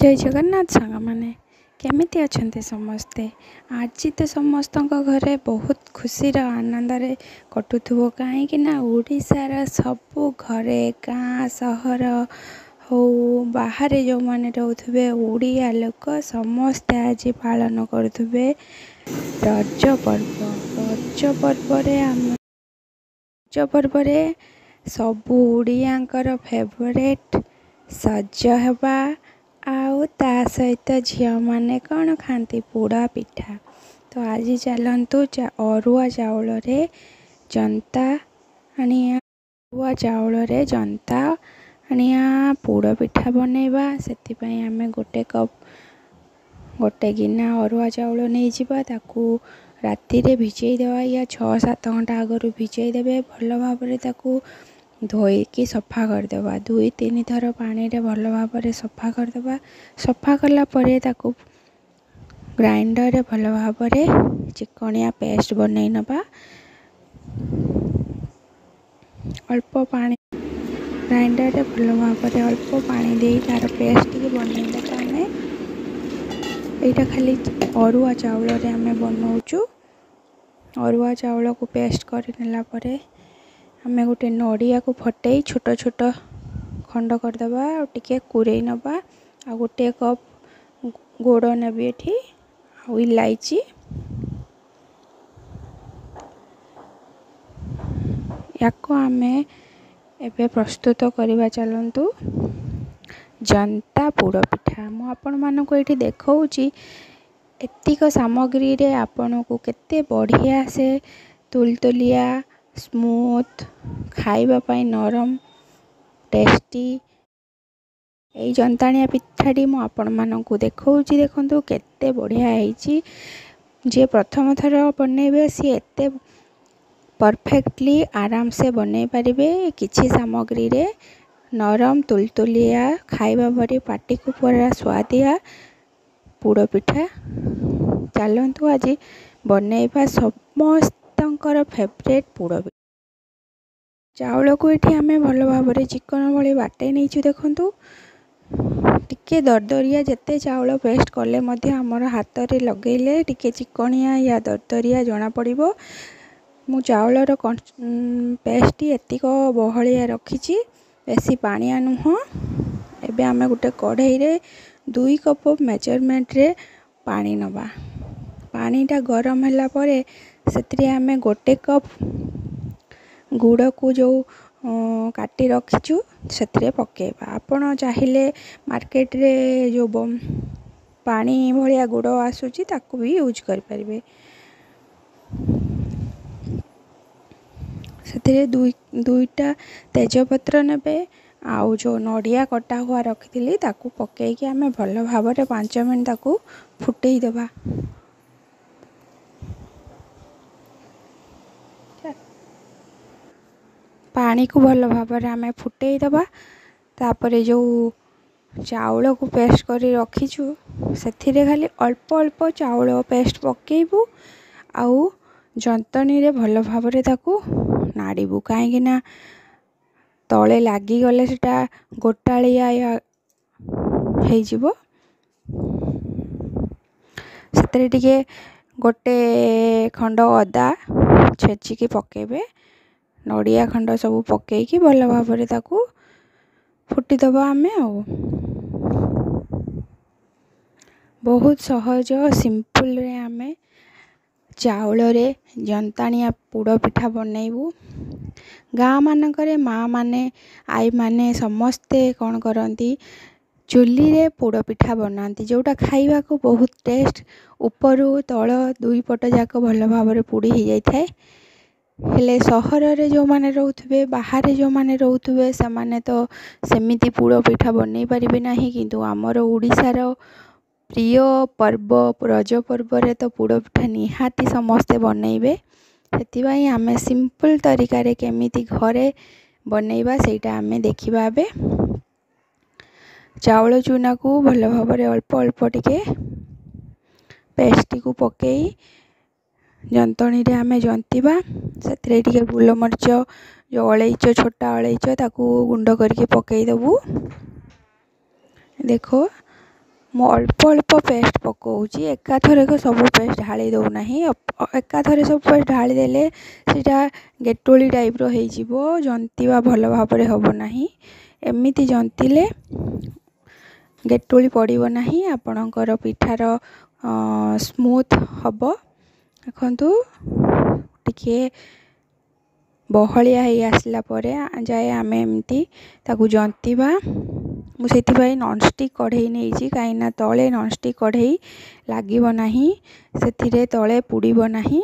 ଜୟ ଜଗନ୍ନାଥ ସାଙ୍ଗମାନେ, କେମିତି ଅଛନ୍ତି ସମସ୍ତେ? ଆଜି ତ ସମସ୍ତଙ୍କ ଘରେ ବହୁତ ଖୁସିର ଆନନ୍ଦରେ କଟୁଥିବ, କାହିଁକି ନା ଓଡ଼ିଶାର ସବୁ ଘରେ, ଗାଁ ସହର ହଉ, ବାହାରେ ଯେଉଁମାନେ ରହୁଥିବେ, ଓଡ଼ିଆ ଲୋକ ସମସ୍ତେ ଆଜି ପାଳନ କରୁଥିବେ ରଜ ପର୍ବ। ରଜ ପର୍ବରେ ଆମ ରଜ ପର୍ବରେ ସବୁ ଓଡ଼ିଆଙ୍କର ଫେଭରେଟ୍ ସଜ ହେବା, ଆଉ ତା ସହିତ ଝିଅମାନେ କ'ଣ ଖାଆନ୍ତି? ପୋଡ଼ ପିଠା। ତ ଆଜି ଚାଲନ୍ତୁ ଅରୁଆ ଚାଉଳରେ ଜନ୍ତା ଆଣିଆ, ଅରୁଆ ଚାଉଳରେ ଜନ୍ତା ଆଣିଆ ପୋଡ଼ ପିଠା ବନେଇବା। ସେଥିପାଇଁ ଆମେ ଗୋଟେ କପ୍, ଗୋଟେ ଗିନା ଅରୁଆ ଚାଉଳ ନେଇଯିବା। ତାକୁ ରାତିରେ ଭିଜେଇ ଦେବା ୟା 6-7 ଘଣ୍ଟା ଆଗରୁ ଭିଜେଇ ଦେବେ। ଭଲ ଭାବରେ ତାକୁ ଧୋଇକି ସଫା କରିଦେବା, 2-3 ଥର ପାଣିରେ ଭଲ ଭାବରେ ସଫା କରିଦେବା। ସଫା କଲା ପରେ ତାକୁ ଗ୍ରାଇଣ୍ଡରରେ ଭଲ ଭାବରେ ଚିକଣିଆ ପେଷ୍ଟ ବନେଇ ନେବା। ଅଳ୍ପ ପାଣି, ଗ୍ରାଇଣ୍ଡରରେ ଭଲ ଭାବରେ ଅଳ୍ପ ପାଣି ଦେଇ ତା'ର ପେଷ୍ଟ ଟିକେ ବନେଇ ଦେବା ଆମେ। ଏଇଟା ଖାଲି ଅରୁଆ ଚାଉଳରେ ଆମେ ବନଉଛୁ। ଅରୁଆ ଚାଉଳକୁ ପେଷ୍ଟ କରିନେଲା ପରେ ଆମେ ଗୋଟେ ନଡ଼ିଆକୁ ଫଟେଇ ଛୋଟ ଛୋଟ ଖଣ୍ଡ କରିଦେବା ଆଉ ଟିକେ କୁରେଇ ନେବା। ଆଉ ଗୋଟିଏ କପ୍ ଗୋଡ଼ ନେବି ଏଠି, ଆଉ ଇଲାଇଚି। ୟାକୁ ଆମେ ଏବେ ପ୍ରସ୍ତୁତ କରିବା। ଚାଲନ୍ତୁ ଜନ୍ତା ପୋଡ଼ ପିଠା। ମୁଁ ଆପଣମାନଙ୍କୁ ଏଇଠି ଦେଖାଉଛି ଏତିକ ସାମଗ୍ରୀରେ ଆପଣଙ୍କୁ କେତେ ବଢ଼ିଆ ସେ ତୁଲତୁଲିଆ, ସ୍ମୁଥ୍, ଖାଇବା ପାଇଁ ନରମ, ଟେଷ୍ଟି ଏଇ ଜନ୍ତାଣିଆ ପିଠାଟି ମୁଁ ଆପଣମାନଙ୍କୁ ଦେଖାଉଛି। ଦେଖନ୍ତୁ କେତେ ବଢ଼ିଆ ହେଇଛି। ଯିଏ ପ୍ରଥମ ଥର ବନେଇବେ, ସିଏ ଏତେ ପରଫେକ୍ଟଲି ଆରାମସେ ବନେଇ ପାରିବେ। କିଛି ସାମଗ୍ରୀରେ ନରମ ତୁଲତୁଲିଆ, ଖାଇବା ପରି ପାଟିକୁ ପୁରା ସୁଆଦିଆ ପୋଡ଼ ପିଠା। ଚାଲନ୍ତୁ ଆଜି ବନେଇବା ସମସ୍ତଙ୍କର ଫେଭରେଟ୍ ପୋଡ଼ ପିଠା। ଚାଉଳକୁ ଏଠି ଆମେ ଭଲ ଭାବରେ ଚିକଣ ଭଳି ବାଟେଇ ନେଇଛୁ। ଦେଖନ୍ତୁ, ଟିକେ ଦରଦରିଆ, ଯେତେ ଚାଉଳ ପେଷ୍ଟ କଲେ ମଧ୍ୟ ଆମର ହାତରେ ଲଗେଇଲେ ଟିକେ ଚିକଣିଆ ୟା ଦରଦରିଆ ଜଣାପଡ଼ିବ। ମୁଁ ଚାଉଳର ପେଷ୍ଟଟି ଏତିକ ବହଳିଆ ରଖିଛି, ବେଶୀ ପାଣିଆ ନୁହଁ। ଏବେ ଆମେ ଗୋଟେ କଢ଼େଇରେ 2 କପ୍ ମେଜରମେଣ୍ଟରେ ପାଣି ନେବା। ପାଣିଟା ଗରମ ହେଲା ପରେ ସେଥିରେ ଆମେ ଗୋଟେ କପ୍ ଗୁଡ଼କୁ ଯେଉଁ କାଟି ରଖିଛୁ ସେଥିରେ ପକାଇବା। ଆପଣ ଚାହିଁଲେ ମାର୍କେଟରେ ଯେଉଁ ପାଣି ଭଳିଆ ଗୁଡ଼ ଆସୁଛି, ତାକୁ ବି ୟୁଜ୍ କରିପାରିବେ। ସେଥିରେ 2ଟା ତେଜପତ୍ର ନେବେ, ଆଉ ଯେଉଁ ନଡ଼ିଆ କଟା ହୁଆ ରଖିଥିଲି ତାକୁ ପକାଇକି ଆମେ ଭଲ ଭାବରେ 5 ମିନିଟ୍ ତାକୁ ଫୁଟେଇ ଦେବା। ପାଣିକୁ ଭଲ ଭାବରେ ଆମେ ଫୁଟେଇ ଦେବା। ତାପରେ ଯେଉଁ ଚାଉଳକୁ ପେଷ୍ଟ କରି ରଖିଛୁ, ସେଥିରେ ଖାଲି ଅଳ୍ପ ଅଳ୍ପ ଚାଉଳ ପେଷ୍ଟ ପକାଇବୁ ଆଉ ଯନ୍ତଣୀରେ ଭଲ ଭାବରେ ତାକୁ ନାଡ଼ିବୁ, କାହିଁକିନା ତଳେ ଲାଗିଗଲେ ସେଟା ଗୋଟାଳିଆ ହେଇଯିବ। ସେଥିରେ ଟିକେ ଗୋଟେ ଖଣ୍ଡ ଅଦା ଛେଚିକି ପକାଇବେ। ନଡ଼ିଆ ଖଣ୍ଡ ସବୁ ପକାଇକି ଭଲ ଭାବରେ ତାକୁ ଫୁଟିଦେବା ଆମେ। ଆଉ ବହୁତ ସହଜ, ସିମ୍ପଲରେ ଆମେ ଚାଉଳରେ ଜନ୍ତାଣିଆ ପୋଡ଼ ପିଠା ବନେଇବୁ। ଗାଁମାନଙ୍କରେ ମାଆମାନେ, ଆଈମାନେ ସମସ୍ତେ କ'ଣ କରନ୍ତି? ଚୁଲିରେ ପୋଡ଼ ପିଠା ବନାନ୍ତି, ଯେଉଁଟା ଖାଇବାକୁ ବହୁତ ଟେଷ୍ଟ। ଉପରୁ ତଳ ଦୁଇ ପଟ ଯାକ ଭଲ ଭାବରେ ପୋଡ଼ି ହେଇଯାଇଥାଏ। ହେଲେ ସହରରେ ଯେଉଁମାନେ ରହୁଥିବେ, ବାହାରେ ଯେଉଁମାନେ ରହୁଥିବେ, ସେମାନେ ତ ସେମିତି ପୋଡ଼ ପିଠା ବନେଇ ପାରିବେ ନାହିଁ। କିନ୍ତୁ ଆମର ଓଡ଼ିଶାର ପ୍ରିୟ ପର୍ବ ରଜ ପର୍ବରେ ତ ପୋଡ଼ ପିଠା ନିହାତି ସମସ୍ତେ ବନେଇବେ। ସେଥିପାଇଁ ଆମେ ସିମ୍ପଲ୍ ତରିକାରେ କେମିତି ଘରେ ବନେଇବା, ସେଇଟା ଆମେ ଦେଖିବା ଏବେ। ଚାଉଳ ଚୁନାକୁ ଭଲ ଭାବରେ ଅଳ୍ପ ଅଳ୍ପ ଟିକେ ପେଷ୍ଟଟିକୁ ପକାଇ ଯନ୍ତଣୀରେ ଆମେ ଜନ୍ତିବା। ସେଥିରେ ଟିକେ ଗୋଲମରିଚ, ଯେଉଁ ଅଳେଇଚ, ଛୋଟା ଅଳେଇଚ, ତାକୁ ଗୁଣ୍ଡ କରିକି ପକାଇଦେବୁ। ଦେଖ, ମୁଁ ଅଳ୍ପ ଅଳ୍ପ ପେଷ୍ଟ ପକାଉଛି, ଏକାଥରକ ସବୁ ପେଷ୍ଟ ଢାଳି ଦେଉନାହିଁ। ଏକାଥରେ ସବୁ ପେଷ୍ଟ ଢାଳିଦେଲେ ସେଇଟା ଗେଟୁଳି ଟାଇପ୍ର ହେଇଯିବ, ଜନ୍ତିବା ଭଲ ଭାବରେ ହେବ ନାହିଁ। ଏମିତି ଜନ୍ତିଲେ ଗେଟୁଳି ପଡ଼ିବ ନାହିଁ, ଆପଣଙ୍କର ପିଠାର ସ୍ମୁଥ୍ ହେବ। ଦେଖନ୍ତୁ, ଟିକିଏ ବହଳିଆ ହେଇ ଆସିଲା ପରେ ଯାଏ ଆମେ ଏମିତି ତାକୁ ଜନ୍ତିବା। ମୁଁ ସେଥିପାଇଁ ନନଷ୍ଟିକ୍ କଢ଼େଇ ନେଇଛି, କାହିଁକିନା ତଳେ ନନଷ୍ଟିକ୍ କଢ଼େଇ ଲାଗିବ ନାହିଁ, ସେଥିରେ ତଳେ ପୋଡ଼ିବ ନାହିଁ।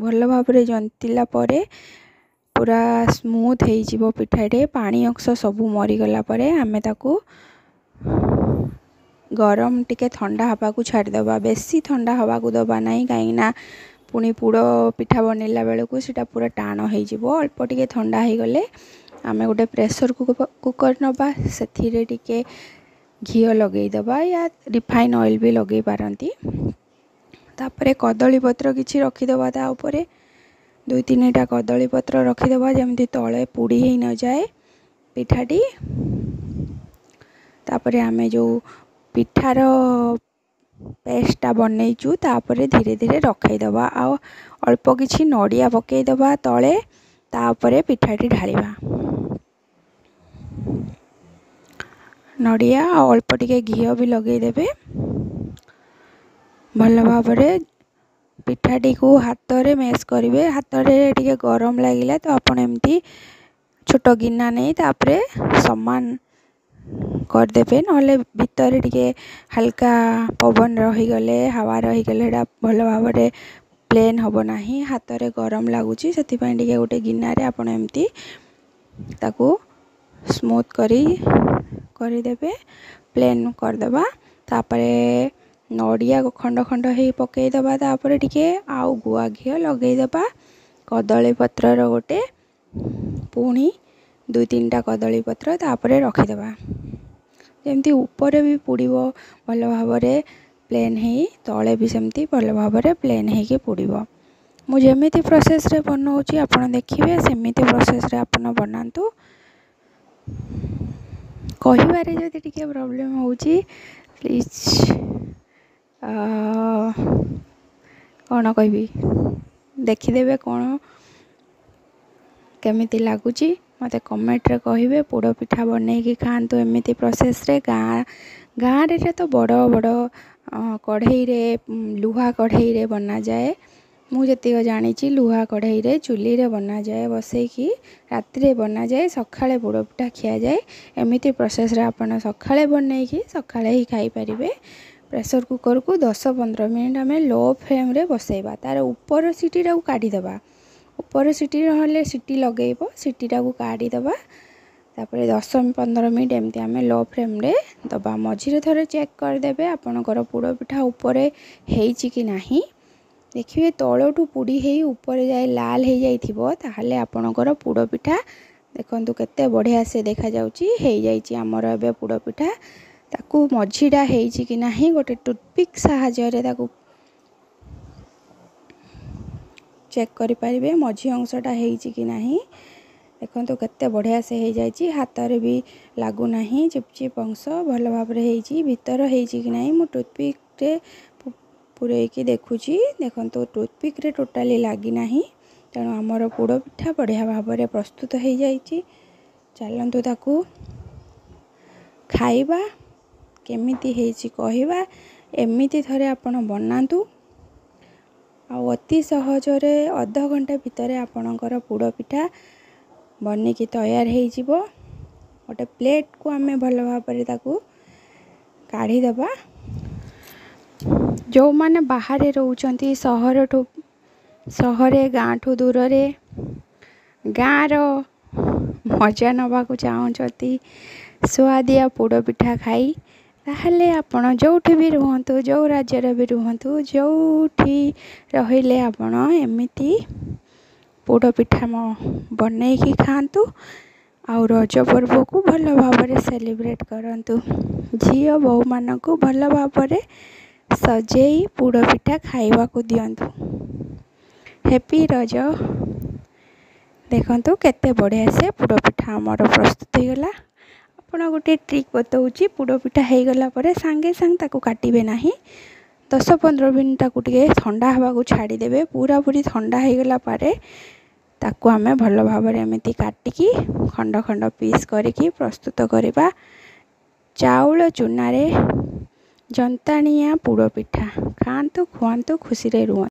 ଭଲ ଭାବରେ ଜନ୍ତିଲା ପରେ ପୁରା ସ୍ମୁଥ୍ ହେଇଯିବ ପିଠାଟେ। ପାଣି ଅଂଶ ସବୁ ମରିଗଲା ପରେ ଆମେ ତାକୁ ଗରମ ଟିକେ ଥଣ୍ଡା ହେବାକୁ ଛାଡ଼ିଦେବା। ବେଶୀ ଥଣ୍ଡା ହେବାକୁ ଦେବା ନାହିଁ, କାହିଁକିନା ପୁଣି ପୋଡ଼ ପିଠା ବନେଇଲା ବେଳକୁ ସେଇଟା ପୁରା ଟାଣ ହେଇଯିବ। ଅଳ୍ପ ଟିକେ ଥଣ୍ଡା ହେଇଗଲେ ଆମେ ଗୋଟେ ପ୍ରେସର୍ କୁକର୍ ନେବା, ସେଥିରେ ଟିକେ ଘିଅ ଲଗେଇଦେବା ୟା ରିଫାଇନ୍ ଅଏଲ୍ ବି ଲଗେଇ ପାରନ୍ତି। ତାପରେ କଦଳୀ ପତ୍ର କିଛି ରଖିଦେବା, ତା ଉପରେ 2 3ଟା କଦଳୀ ପତ୍ର ରଖିଦେବା, ଯେମିତି ତଳେ ପୋଡ଼ି ହେଇ ନଯାଏ ପିଠାଟି। ତାପରେ ଆମେ ଯେଉଁ ପିଠାର ପେଷ୍ଟଟା ବନେଇଛୁ, ତାପରେ ଧୀରେ ଧୀରେ ରଖେଇଦେବା ଆଉ ଅଳ୍ପ କିଛି ନଡ଼ିଆ ପକାଇଦେବା ତଳେ। ତାପରେ ପିଠାଟି ଢାଳିବା। ନଡ଼ିଆ ଆଉ ଅଳ୍ପ ଟିକେ ଘିଅ ବି ଲଗେଇଦେବେ। ଭଲ ଭାବରେ ପିଠାଟିକୁ ହାତରେ ମେସ୍ କରିବେ। ହାତରେ ଟିକେ ଗରମ ଲାଗିଲା ତ ଆପଣ ଏମିତି ଛୋଟ ଗିନା ନେଇ ତାପରେ ସମାନ କରିଦେବେ, ନହେଲେ ଭିତରେ ଟିକେ ହାଲକା ପବନ ରହିଗଲେ, ହାୱା ରହିଗଲେ ସେଇଟା ଭଲ ଭାବରେ ପ୍ଲେନ୍ ହେବ ନାହିଁ। ହାତରେ ଗରମ ଲାଗୁଛି, ସେଥିପାଇଁ ଟିକେ ଗୋଟେ ଗିନାରେ ଆପଣ ଏମିତି ତାକୁ ସ୍ମୁଥ୍ କରି କରିଦେବେ, ପ୍ଲେନ୍ କରିଦେବା। ତାପରେ ନଡ଼ିଆ ଖଣ୍ଡ ଖଣ୍ଡ ହେଇ ପକାଇଦେବା, ତାପରେ ଟିକେ ଆଉ ଗୁଆ ଘିଅ ଲଗେଇଦେବା। କଦଳୀ ପତ୍ରର ଗୋଟେ ପୁଣି 2 3ଟା କଦଳୀ ପତ୍ର ତାପରେ ରଖିଦେବା, ଯେମିତି ଉପରେ ବି ପୋଡ଼ିବ ଭଲ ଭାବରେ ପ୍ଲେନ୍ ହେଇ, ତଳେ ବି ସେମିତି ଭଲ ଭାବରେ ପ୍ଲେନ୍ ହେଇକି ପୋଡ଼ିବ। ମୁଁ ଯେମିତି ପ୍ରୋସେସ୍ରେ ବନାଉଛି ଆପଣ ଦେଖିବେ, ସେମିତି ପ୍ରୋସେସ୍ରେ ଆପଣ ବନାନ୍ତୁ। କହିବାରେ ଯଦି ଟିକେ ପ୍ରୋବ୍ଲେମ୍ ହେଉଛି, ପ୍ଲିଜ୍, କ'ଣ କହିବି, ଦେଖିଦେବେ କ'ଣ କେମିତି ଲାଗୁଛି ମୋତେ କମେଣ୍ଟରେ କହିବେ। ପୋଡ଼ ପିଠା ବନେଇକି ଖାଆନ୍ତୁ ଏମିତି ପ୍ରୋସେସ୍ରେ। ଗାଁରେ ତ ବଡ଼ ବଡ଼ କଢ଼େଇରେ, ଲୁହା କଢ଼େଇରେ ବନାଯାଏ। ମୁଁ ଯେତିକି ଜାଣିଛି, ଲୁହା କଢ଼େଇରେ ଚୁଲିରେ ବନାଯାଏ, ବସେଇକି ରାତିରେ ବନାଯାଏ, ସକାଳେ ପୋଡ଼ ପିଠା ଖିଆଯାଏ। ଏମିତି ପ୍ରୋସେସ୍ରେ ଆପଣ ସକାଳେ ବନେଇକି ସକାଳେ ହିଁ ଖାଇପାରିବେ। ପ୍ରେସର୍ କୁକର୍କୁ 10 15 ମିନିଟ୍ ଆମେ ଲୋ ଫ୍ଲେମ୍ରେ ବସେଇବା। ତା'ର ଉପର ସିଟିଟାକୁ କାଢ଼ିଦେବା। ଉପର ସିଟି ନହେଲେ ସିଟି ଲଗେଇବ, ସିଟିଟାକୁ କାଢ଼ିଦେବା। ତାପରେ 10 15 ମିନିଟ୍ ଏମିତି ଆମେ ଲୋ ଫ୍ଲେମ୍ରେ ଦେବା। ମଝିରେ ଥରେ ଚେକ୍ କରିଦେବେ ଆପଣଙ୍କର ପୋଡ଼ ପିଠା ଉପରେ ହେଇଛି କି ନାହିଁ। ଦେଖିବେ ତଳଠୁ ପୋଡ଼ି ହେଇ ଉପରେ ଯାଏ ଲାଲ ହେଇଯାଇଥିବ, ତାହେଲେ ଆପଣଙ୍କର ପୋଡ଼ ପିଠା, ଦେଖନ୍ତୁ କେତେ ବଢ଼ିଆ ସେ ଦେଖାଯାଉଛି, ହେଇଯାଇଛି ଆମର ଏବେ ପୋଡ଼ ପିଠା। ତାକୁ ମଝିଟା ହେଇଛି କି ନାହିଁ ଗୋଟେ ଟୁଥପିକ୍ ସାହାଯ୍ୟରେ ତାକୁ ଚେକ୍ କରିପାରିବେ, ମଝି ଅଂଶଟା ହେଇଛି କି ନାହିଁ। ଦେଖନ୍ତୁ କେତେ ବଢ଼ିଆ ସେ ହେଇଯାଇଛି, ହାତରେ ବି ଲାଗୁନାହିଁ, ଚିପଚିପ୍ ଅଂଶ ଭଲ ଭାବରେ ହେଇଛି। ଭିତର ହେଇଛି କି ନାହିଁ ମୁଁ ଟୁଥପିକ୍ରେ ପୂରେଇକି ଦେଖୁଛି। ଦେଖନ୍ତୁ, ଟୁଥପିକ୍ରେ ଟୋଟାଲି ଲାଗିନାହିଁ। ତେଣୁ ଆମର ପୋଡ଼ ପିଠା ବଢ଼ିଆ ଭାବରେ ପ୍ରସ୍ତୁତ ହେଇଯାଇଛି। ଚାଲନ୍ତୁ ତାକୁ ଖାଇବା, କେମିତି ହେଇଛି କହିବା। ଏମିତି ଥରେ ଆପଣ ବନାନ୍ତୁ ଆଉ ଅତି ସହଜରେ ଅଧଘଣ୍ଟା ଭିତରେ ଆପଣଙ୍କର ପୋଡ଼ ପିଠା ବନିକି ତୟାର ହେଇଯିବ। ଗୋଟେ ପ୍ଲେଟ୍କୁ ଆମେ ଭଲ ଭାବରେ ତାକୁ କାଢ଼ିଦେବା। ଯେଉଁମାନେ ବାହାରେ ରହୁଛନ୍ତି, ସହରଠୁ ସହରେ, ଗାଁଠୁ ଦୂରରେ, ଗାଁର ମଜା ନେବାକୁ ଚାହୁଁଛନ୍ତି ସୁଆଦିଆ ପୋଡ଼ ପିଠା ଖାଇ, ତାହେଲେ ଆପଣ ଯେଉଁଠି ବି ରୁହନ୍ତୁ, ଯେଉଁ ରାଜ୍ୟରେ ବି ରୁହନ୍ତୁ, ଯେଉଁଠି ରହିଲେ ଆପଣ ଏମିତି ପୋଡ଼ ପିଠା ବନେଇକି ଖାଆନ୍ତୁ ଆଉ ରଜ ପର୍ବକୁ ଭଲ ଭାବରେ ସେଲିବ୍ରେଟ୍ କରନ୍ତୁ। ଝିଅ ବୋହୂମାନଙ୍କୁ ଭଲ ଭାବରେ ସଜେଇ ପୋଡ଼ ପିଠା ଖାଇବାକୁ ଦିଅନ୍ତୁ। ହ୍ୟାପି ରଜ। ଦେଖନ୍ତୁ କେତେ ବଢ଼ିଆ ସେ ପୋଡ଼ ପିଠା ଆମର ପ୍ରସ୍ତୁତ ହେଇଗଲା। ଆପଣ ଗୋଟେ ଟ୍ରିକ୍ ବତାଉଛି, ପୋଡ଼ ପିଠା ହେଇଗଲା ପରେ ସାଙ୍ଗେ ସାଙ୍ଗେ ତାକୁ କାଟିବେ ନାହିଁ। 10-15 ମିନିଟ୍ ତାକୁ ଟିକେ ଥଣ୍ଡା ହେବାକୁ ଛାଡ଼ିଦେବେ। ପୁରାପୁରି ଥଣ୍ଡା ହେଇଗଲା ପରେ ତାକୁ ଆମେ ଭଲ ଭାବରେ ଏମିତି କାଟିକି ଖଣ୍ଡ ଖଣ୍ଡ ପିସ୍ କରିକି ପ୍ରସ୍ତୁତ କରିବା ଚାଉଳ ଚୁନାରେ ଜନ୍ତାଣିଆ ପୋଡ଼ ପିଠା। ଖାଆନ୍ତୁ, ଖୁଆନ୍ତୁ, ଖୁସିରେ ରୁହନ୍ତୁ।